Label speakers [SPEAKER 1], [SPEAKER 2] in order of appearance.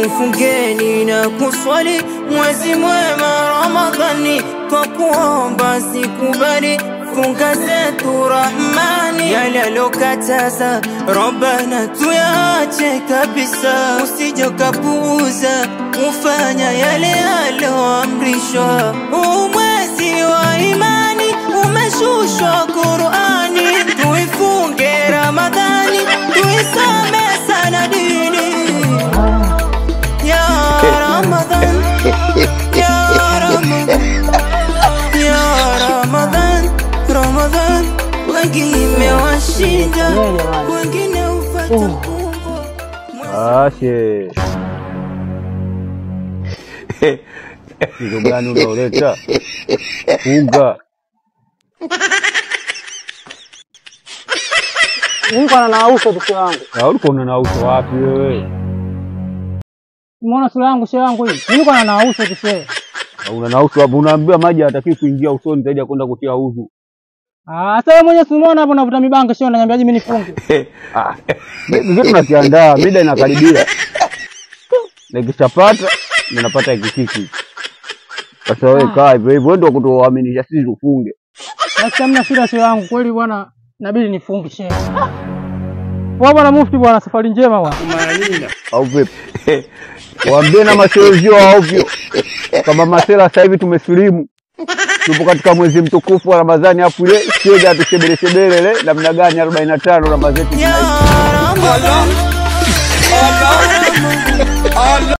[SPEAKER 1] Tufungeni na kuswali mwezi mwema Ramadhani, kwa kuomba sikubali funga zetu Rahmani. Yale alokataza Rabbana tuyache kabisa, usije ukapuuza ufanya yale aloamrishwa. Mwezi wa imani umeshushwa Qur'ani, tuifunge Ramadhani, tuisome sana dini. Ya Ramadhan, ya Ramadhan, ya Ramadhan, Ramadhan. Wengine washinda, wengine hupata kumbo.
[SPEAKER 2] Ashe. Kitu gani unaoleta? Funga.
[SPEAKER 3] Niko na uso tu shehe wangu.
[SPEAKER 2] Na ulikuwa una uso wapi wewe?
[SPEAKER 3] Umeona sura yangu shehe wangu hii? Niko na uso tu shehe.
[SPEAKER 2] Una uso wapi? Unaambiwa maji hayatakiwi kuingia usoni zaidi ya kwenda kutia uzu.
[SPEAKER 3] Ah, sasa wewe mwenyewe umeona hapo unavuta mibango shehe, unaniambiaje mimi nifunge?
[SPEAKER 2] Ah. Mimi tunakiandaa, mida inakaribia. Nikishapata ninapata hiki. Sasa wewe kaa hivyo hivyo ndio kutuaminisha sisi tufunge.
[SPEAKER 3] Sasa hamna shida shehe wangu, kweli bwana inabidi nifunge shehe. Poa bwana mufti bwana, safari njema bwana.
[SPEAKER 2] Au vipi? Waambie na masewezio wa ovyo. Kama masela sasa hivi tumesilimu. Tupo katika mwezi mtukufu wa Ramadhani, afu ile shega tushebele shebele ile namna gani 45 Ramadhani.
[SPEAKER 1] Ya Ramadhan, ya Ramadhan.